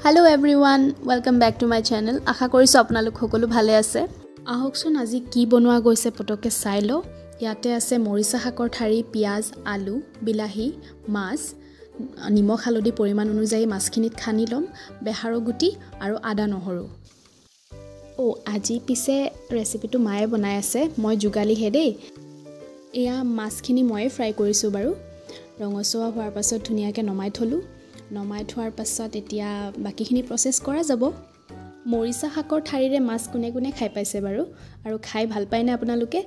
Hello everyone, welcome back to my channel. আশা কৰিছোঁ আপোনালোক সকলো ভালে আছে। আহকচোন আজি কি বনোৱা গৈছে পটককৈ চাই লওঁ। ইয়াতে আছে মৰিচা শাকৰ ঠাৰি, পিঁয়াজ, আলু, বিলাহী, মাছ, নিমখ হালধি পৰিমাণ অনুযায়ী মাছখিনিত খানি ল'ম, বেহাৰৰ গুটি আৰু আদা নহৰু। অ' আজি পিছে ৰেচিপিটো মায়ে বনাই আছে, মই যোগালিহে দেই। এয়া মাছখিনি ময়ে ফ্ৰাই কৰিছোঁ বাৰু। ৰঙচুৱা হোৱাৰ পাছত ধুনীয়াকৈ নমাই থ'লোঁ। নমাই থোৱাৰ পাছত এতিয়া বাকীখিনি প্ৰচেছ কৰা যাব। মৰিচা শাকৰ ঠাৰিৰে মাছ কোনে কোনে খাই পাইছে বাৰু, আৰু খাই ভাল পায়নে আপোনালোকে?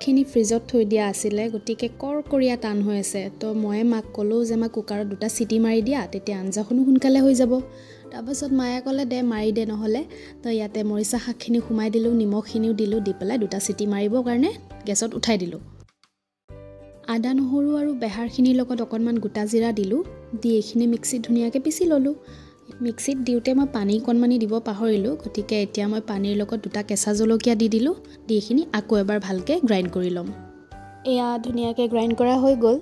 খিনি ফ্ৰিজত থৈ দিয়া আছিলে, গতিকে কৰকৰীয়া টান হৈ আছে। তো ময়ে মাক ক'লোঁ যে মা কুকাৰত দুটা চিটি মাৰি দিয়া, তেতিয়া আঞ্জাখনো সোনকালে হৈ যাব। তাৰপাছত মায়ে ক'লে দে মাৰি দে নহ'লে। তো ইয়াতে মৰিচা শাকখিনি সোমাই দিলোঁ, নিমখখিনিও দিলোঁ, দি পেলাই দুটা চিটি মাৰিবৰ কাৰণে গেছত উঠাই দিলোঁ। আদা নহৰু আৰু বেহাৰখিনিৰ লগত অকণমান গোটা জিৰা দিলোঁ, দি এইখিনি মিক্সিত ধুনীয়াকৈ পিচি ল'লোঁ। মিক্সিত দিওঁতে মই পানী অকণমানি দিব পাহৰিলোঁ, গতিকে এতিয়া মই পানীৰ লগত দুটা কেঁচা জলকীয়া দি দিলোঁ, দি এইখিনি আকৌ এবাৰ ভালকৈ গ্ৰাইণ্ড কৰি ল'ম। এয়া ধুনীয়াকৈ গ্ৰাইণ্ড কৰা হৈ গ'ল।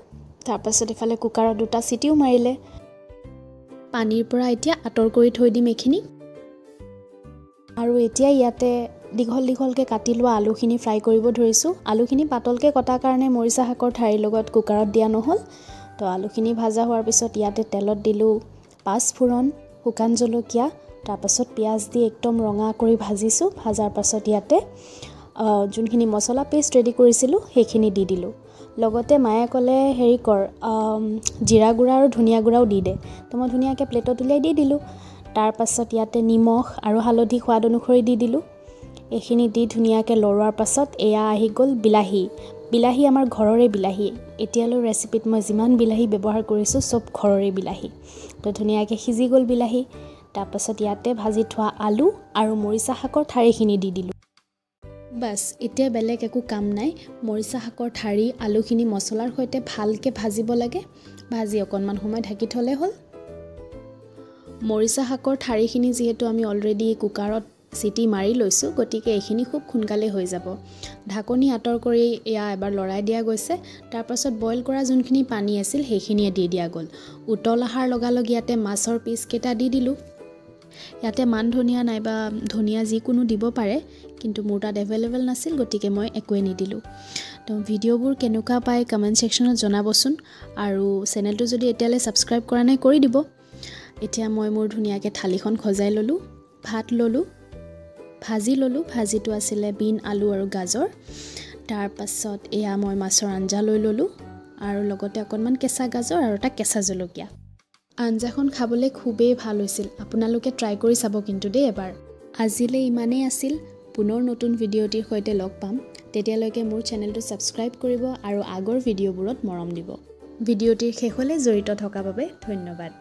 তাৰপাছত ইফালে কুকাৰত দুটা চিটিও মাৰিলে। পানীৰ পৰা এতিয়া আঁতৰ কৰি থৈ দিম এইখিনি। আৰু এতিয়া ইয়াতে দীঘল দীঘলকৈ কাটি লোৱা আলুখিনি ফ্ৰাই কৰিব ধৰিছোঁ। আলুখিনি পাতলকৈ কটাৰ কাৰণে মৰিচা শাকৰ ঠাৰিৰ লগত কুকাৰত দিয়া নহ'ল। তো আলুখিনি ভাজা হোৱাৰ পিছত ইয়াতে তেলত দিলোঁ পাঁচফোৰণ, শুকান জলকীয়া, তাৰপাছত পিঁয়াজ দি একদম ৰঙা কৰি ভাজিছোঁ। ভাজাৰ পাছত ইয়াতে যোনখিনি মছলা পেষ্ট ৰেডি কৰিছিলোঁ সেইখিনি দি দিলোঁ। লগতে মায়ে ক'লে হেৰি কৰ, জিৰা গুড়া আৰু ধনিয়া গুড়াও দি দে। তো মই ধুনীয়াকৈ প্লেটত উলিয়াই দি দিলোঁ। তাৰপাছত ইয়াতে নিমখ আৰু হালধি সোৱাদ অনুসৰি দি দিলোঁ। এইখিনি দি ধুনীয়াকৈ লৰোৱাৰ পাছত এয়া আহি গ'ল বিলাহী। বিলাহী আমাৰ ঘৰৰে বিলাহী। এতিয়ালৈ ৰেচিপিত মই যিমান বিলাহী ব্যৱহাৰ কৰিছোঁ চব ঘৰৰে বিলাহী। তো ধুনীয়াকৈ সিজি গ'ল বিলাহী। তাৰপাছত ইয়াতে ভাজি থোৱা আলু আৰু মৰিচা শাকৰ ঠাৰিখিনি দি দিলোঁ। বাছ এতিয়া বেলেগ একো কাম নাই। মৰিচা শাকৰ ঠাৰি আলুখিনি মছলাৰ সৈতে ভালকৈ ভাজিব লাগে। ভাজি অকণমান সময় ঢাকি থ'লে হ'ল। মৰিচা শাকৰ ঠাৰিখিনি যিহেতু আমি অলৰেডি কুকাৰত চিটি মাৰি লৈছোঁ, গতিকে এইখিনি খুব সোনকালে হৈ যাব। ঢাকনি আঁতৰ কৰি এয়া এবাৰ লৰাই দিয়া গৈছে। তাৰপাছত বইল কৰা যোনখিনি পানী আছিল সেইখিনিয়ে দি দিয়া গ'ল। উতল অহাৰ লগালগ ইয়াতে মাছৰ পিচকেইটা দি দিলোঁ। ইয়াতে মান ধনিয়া নাইবা ধনিয়া যিকোনো দিব পাৰে, কিন্তু মোৰ তাত এভেইলেবল নাছিল, গতিকে মই একোৱেই নিদিলোঁ। তো ভিডিঅ'বোৰ কেনেকুৱা পায় কমেণ্ট ছেকশ্যনত জনাবচোন, আৰু চেনেলটো যদি এতিয়ালৈ ছাবস্ক্ৰাইব কৰা নাই কৰি দিব। এতিয়া মই মোৰ ধুনীয়াকৈ থালিখন সজাই ল'লোঁ, ভাত ল'লোঁ, ভাজি ল'লোঁ। ভাজিটো আছিলে বিন, আলু আৰু গাজৰ। তাৰপাছত এয়া মই মাছৰ আঞ্জা লৈ ল'লোঁ, আৰু লগতে অকণমান কেঁচা গাজৰ আৰু এটা কেঁচা জলকীয়া। আঞ্জাখন খাবলৈ খুবেই ভাল হৈছিল, আপোনালোকে ট্ৰাই কৰি চাব কিন্তু দেই এবাৰ। আজিলৈ ইমানেই আছিল। পুনৰ নতুন ভিডিঅ'টিৰ সৈতে লগ পাম। তেতিয়ালৈকে মোৰ চেনেলটো ছাবস্ক্ৰাইব কৰিব আৰু আগৰ ভিডিঅ'বোৰত মৰম দিব। ভিডিঅ'টিৰ শেষলৈ জড়িত থকাৰ বাবে ধন্যবাদ।